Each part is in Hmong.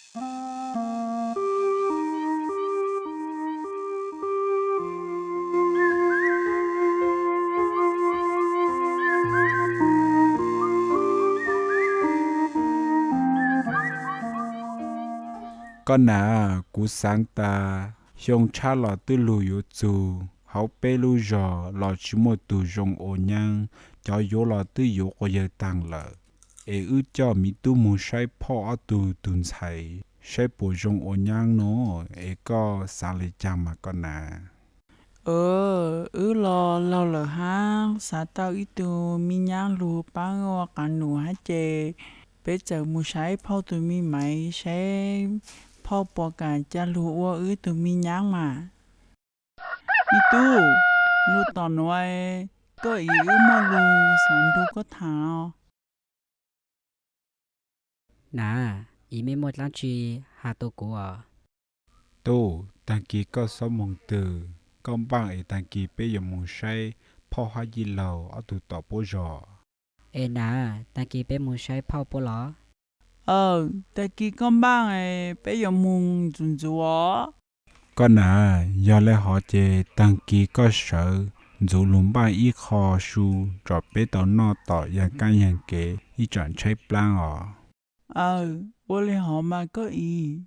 Koj nam, kuv xaav tas xyoo tshab los twb lug yuav txug, hauv peb lub zog los tsis muaj tug zoo ua nyaab, cov yuav los twb yuav quas yawg taag lawm. Es wb coj miv tub moog saib phauj ob tug tug ntxhais, saib puas zoo ua nyaab no, es koj xaav le caag mas koj nam? Wb los laug lawm hab, xav tau ib tug mi nyaab lug paab ua qaab num hab ces peb txawm moog saib phauj tug mi maiv, saib phauj puas kam ca lug ua wb tug mi nyaab mas. Miv tub, lug tom nuav, koj ib wb muaj lug xaav nrug koj thaam os. Nam, ib mej muaj dlaab tsi has tu kuv os? Tub, taag kis koj xob moog twg, koj npaaj es taag kis peb yuav moog saib phauj hab yij laug ob tug tom puab zog. Es nam, taag kis peb moog saib phauj puab los? Aw, taag kis koj npaaj es peb yuav moog ntxuv ntxuv os. Koj nam, yog le hov ces taag kis koj sawv ntxuv lug npaaj ib qho su tsom peb tau noj tom yaag kaab yaag kev ib tsaam tshaib plaab os. Aw, ua le hov mas koj ib.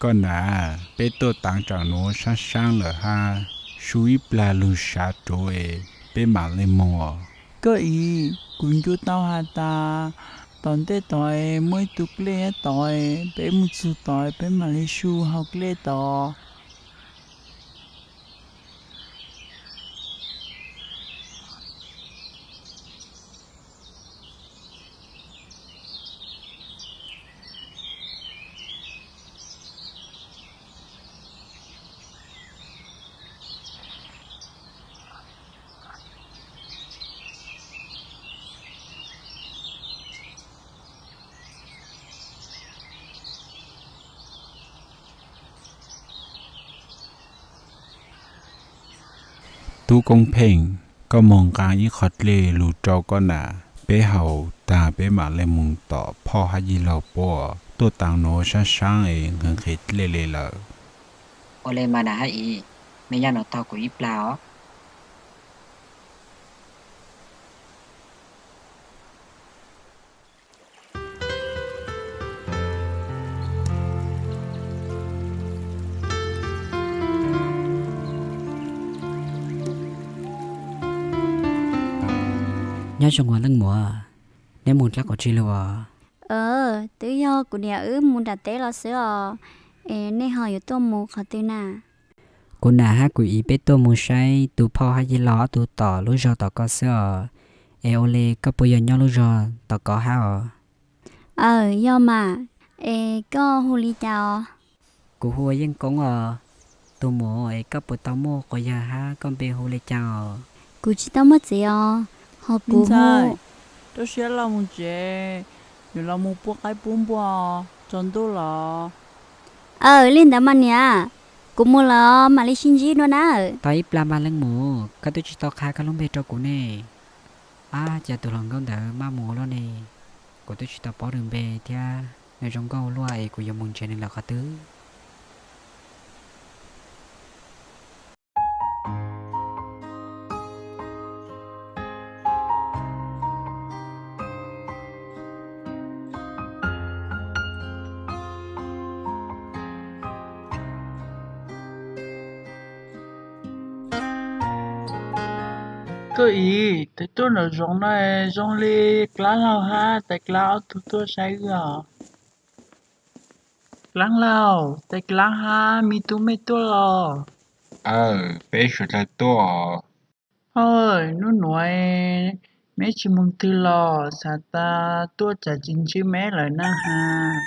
Koj nam, peb tuaj taav tsaam nuav saab saab lawm hab, su ib plag lug sav ruav es peb maam le moog os. Koj ib, kuv ncu tau has tas tom ntej tod es muaj ib tug dlej tod, peb moog txug tod peb maam le su hauv dlej tod. Tub Koob Pheej, koj moog nqaa ib qho dlej lug rau koj nam, peb haus taag peb maam le moog tom phauj hab yij laug puab. Tuaj taav nuav saab saab es nqhis nqhis dlej le lawm. Ua le mas nam hab ib, mej nyob no taug kuv ib plag os. Nyob zoo os leej muam, neb moog dlaab qhov twg lug os? Twb yog kuv niam wb moog nram teb los xwb os, es nej ho yuav tuaj moog qhov twg na? Kuv nam hab kuv ib peb tuaj moog saib tug phauj hab yij laug ob tug tom lub zog tom ko xwb os, es ua le koj puas yog nyob lub zog tom ko hab os? Aw, yog mas, es koj hu li cas os? Kuv hu ua Yeej Koob os. Tug muam, es koj puas tau muaj quas yawg hab koj npe hu le caag os? Kuv tsis tau muaj txiv os, ho kuv mus. Rau siab los mus tsev, yuav los mus pub qaib pub npua, tsaus ntuj los. Aw, li ntawd mas niam, kuv mus lawm, mam li sib ntsib dua na. Tau ib plag mas leej muv, koj twb tsis tau qha koj lub npe rau kuv ne. Ab, cas tus hluas nkauj ntawd maj mus ua luaj ne. Kuv twb tsis tau paub nws npe thiab, nws zoo nkauj luaj es kuv yuav mus nrhiav nws lawm qhov twg. Koj ib, tais tuaj nram zoov no zoo li Dlaab Laug hab Tais Dlaab ob tug tuaj saib wb os. Dlaab Laug, Tais Dlaab hab me tub mej tuaj los? Aw, peb suav dlawg tuaj. Hov, nub nuav meb tsis moog twg los, xaav tas tuaj tsam tsis ntsib meb lawm na has.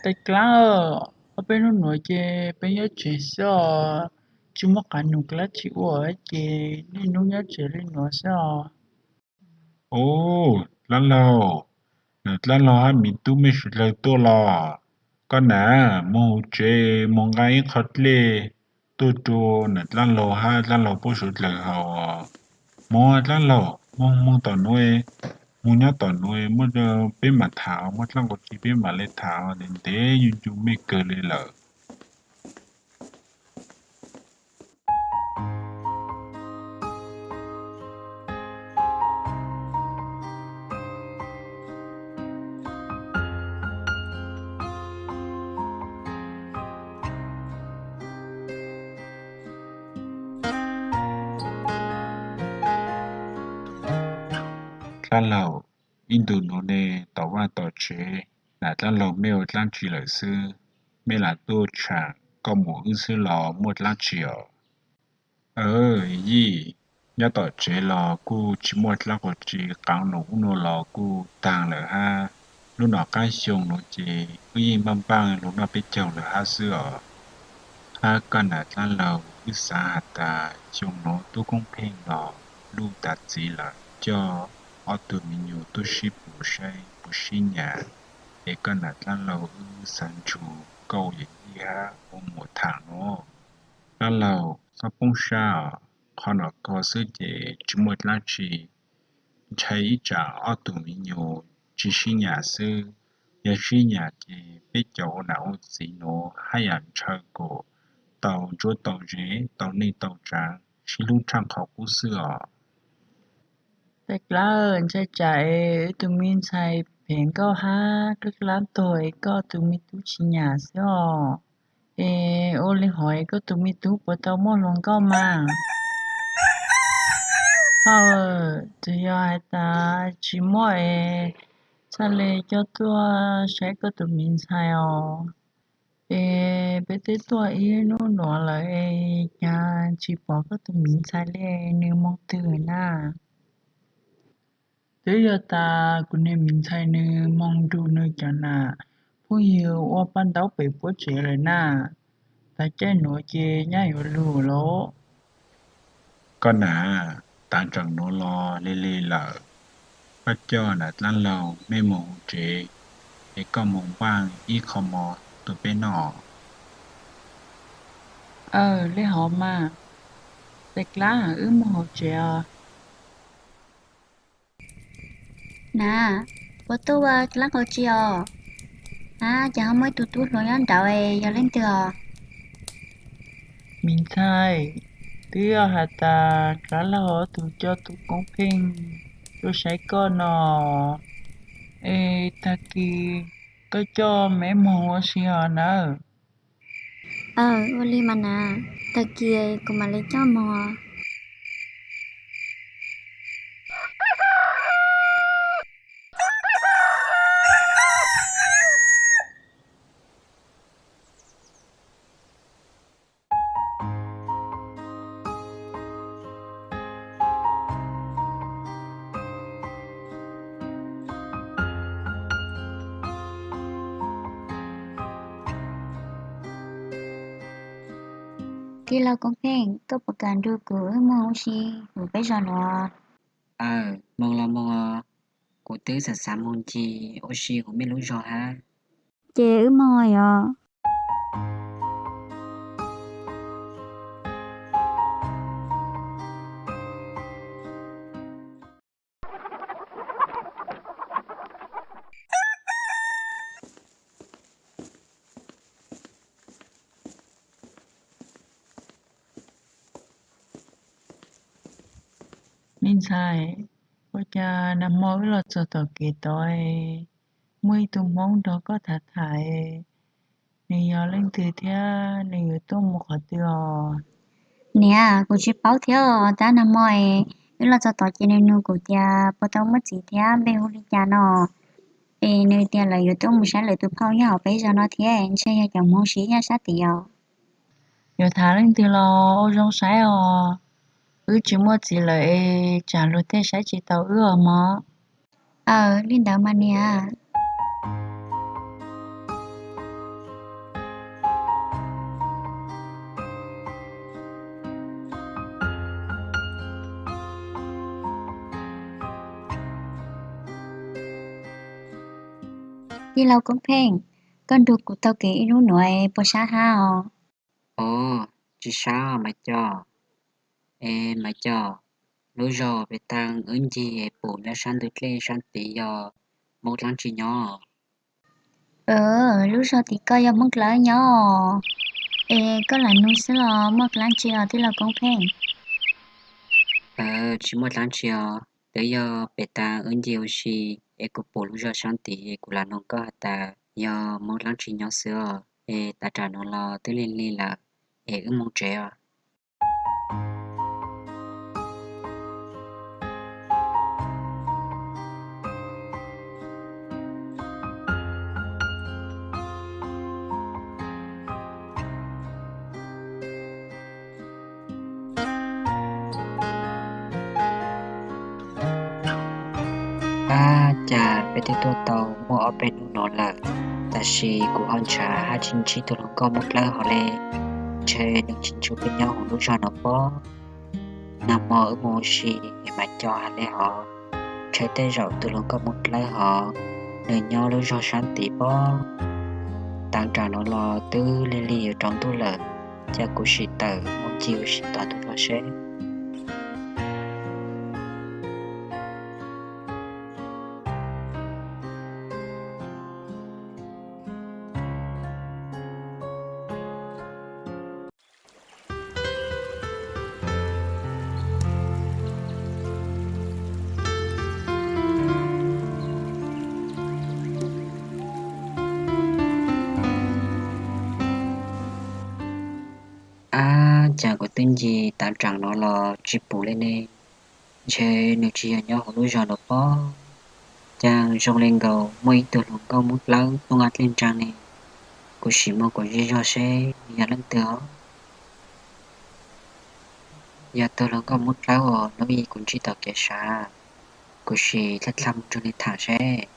Tais Dlaab, ob peb nub nuav ces peb nyob tsev xwb os, tsis muaj qav num dlaab tsi ua ces niaj nub nyob tsev li nuav xwb os. Ub, Dlaab Laug, nam Dlaab Laug hab me tub mej suav dlawg tuaj los? Koj nam moog huv tsev moog nqa ib qho dlej tuaj rua nam Dlaab Laug hab Dlaab Laug puab suav dlawg haus. Moog Dlaab Laug, moog moog tom nuav, moog nyob tom nuav, muaj peb mam tham, muaj dlaab qau tsi peb mam le tham, ntev ntev ncu ncu mej kawg le lawm. Dlaab Laug, ib ntu nuav ne tom vaj tom tsev, nam Dlaab Laug mej ua dlaab tsi lawm xwb? Mej lam tuaj tshaam koj mus wb xwb los muaj dlaab tsi os? Yij, nyob tom tsev los kuj tsis muaj dlaab qau tsi, qaav num ub nua los kuj taag lawm hab, lub nom qaab xyoo nuav ces wb yeej npaaj npaaj lug noj peb caug lawm hab xwb os. Hab koj nam Dlaab Laug, wb xaav has tas xyoo nuav tub Koob Pheej los luj tas txiv lawm, coj ob tug me nyuam tuaj sib pum saib puas sib nyam, es koj nam Dlaab Laug wb xaav nrug koj ua yawm yij hab ua muam tham nuav. Dlaab Laug, txhob poob sab os, qhov nom kog xwb ces tsis muaj dlaab tsi, ntshai ib tsam ob tug me nyuam tsis sib nyam xwb, yog sib nyam ces peb cov ua nam ua txiv nuav haj yam ntshaw kuas tau ntsuab tau zes, tau neej tau tsaav, sib hlub tshaaj qhov qub xwb os. Tais Dlaab, ntshai tsam es wb tug me ntxhais phem nkauj hab dlub dlaab tuag es koj tug me tub tsis nyam xwb os. Es ua li hov es koj tug me tub puas tau muaj hluas nkauj mas? Hab, txawm yog has tas tsis muaj es txhaj le coj tuaj saib koj tug me ntxhais os. Es peb twb tuaj ib nub nuav lawm es cas tsis pom koj tug me ntxhais li, nwg moog twg na? Twb yog tas kuv niag me ntxhais nwg moog nrug nwg cov nam phooj ywg ua paj ntaub pem puab tsev lawm na. Tag caij nuav ces nyaj yuav lug lawm. Koj nam, taav tseem nuav los lig lig lawm, koj coj nam Dlaab Laug mej moog huv tsev, es koj moog npaaj ib qho mov tuaj peb noj. Aw, le hov mas. Tais Dlaab, wb moog huv tsev os. Nam, puas tuaj ua dlaab qau tsi os? Ab, cas ho muaj ib tug tub hluas nyob nraud, yog leej twg os? Me ntxhais, twb yog has tas Dlaab Laug tug coj tub Koob Pheej tuaj saib koj no, es tag kis koj coj meb moog ua si os nawb. Aw, ua li mas nam, tag kis kuv mam li coj moog. Tij laug Koob Pheej, koj puas kam nrug kuv wb moog ua si huv peb zog no? Aw, moog los moog os, kuv twb xav xav moog ncig ua si huv mej lub zog hab. Ces wb moog yog. Me ntxhais, ua cas nag hmo wb los txog tom kev tod, muaj ib tug Hmoob nrog koj tham tham, nws yog leej twg thiab nws yuav tuaj mus qhov twg os? Niam, kuv tsis paub thiab os, tab nag hmo wb los txog tod ces nws nug kuv tias puas tau muaj txiv thiab npe hu li cas no. Es nws tias lawv yuav tuaj mus saib lawv tus phauj nyob hauv peb zog no thiab, ntshe yog cov Hmoob sib yaj sab tid os. Yuav tham leej twg los ua zoo saib os. Wb tsis muaj txiv lawm es tsam luag tej saib tsis taus wb os mog. Aw, li ntawd mas niam. Tij laug Koob Pheej, koj nrug kuv taug kev ib hnub nuav puas sab hab os? Os, tsis sab Maiv Coj. Es Maiv Coj, lub zog pem taag wb ncig pum nyob sab ntug dlej sab tid yog Hmoob dlaab tsi nyob? Lub zog tim koj yog Hmoob dlaab nyob. Es koj lam nug xwb los muaj dlaab tsi os tij laug Koob Pheej? Tsis muaj dlaab tsi os, twb yog pem taag wb ncig ua si es kuv pum lub zog sab tid es kuv lam nug koj has tas yog Hmoob dlaab tsi nyob xwb os. Es tav tsam nuav los twb lig lig lawm, es wb moog tsev os. Ab, cas peb twb tuaj tau muaj ob peb hnub no lawm, tab sis kuv ho ntshav hab tsis ntsib tug hluas nkauj Moob Dlawb hov le. Ntshe nws tsis ntsib peb nyob huv lub zog no pob. Nag hmo wb mus ua si es Maiv Coj has le hov, ntshe tej zaum tug hluas nkauj Moob Dlawb hov nws nyob lub zog sab tid pob. Tav tsam nuav los twb lig lig yuav tsaus ntuj lawm, cia kuv sim tawm mus ncig ua si tom ntug zog seb. Ab, cas kuv twb ncig tav tsam nuav los tsis pum le ne. Ntshe nws tsis yog nyob huv lub zog nuav pob. Cas zoo le nkaus muaj ib tug hluas nkauj Moob Dlawb tuaj nqa dlej ntsaa ne. Kuv sim muab kuv zej zog seb nws yog leej twg os. Yog tug hluas nkauj Moob Dlawb uas hnub i kuv ntsib tom kev sav, kuv sim dlha dlha mus nrug nws tham seb.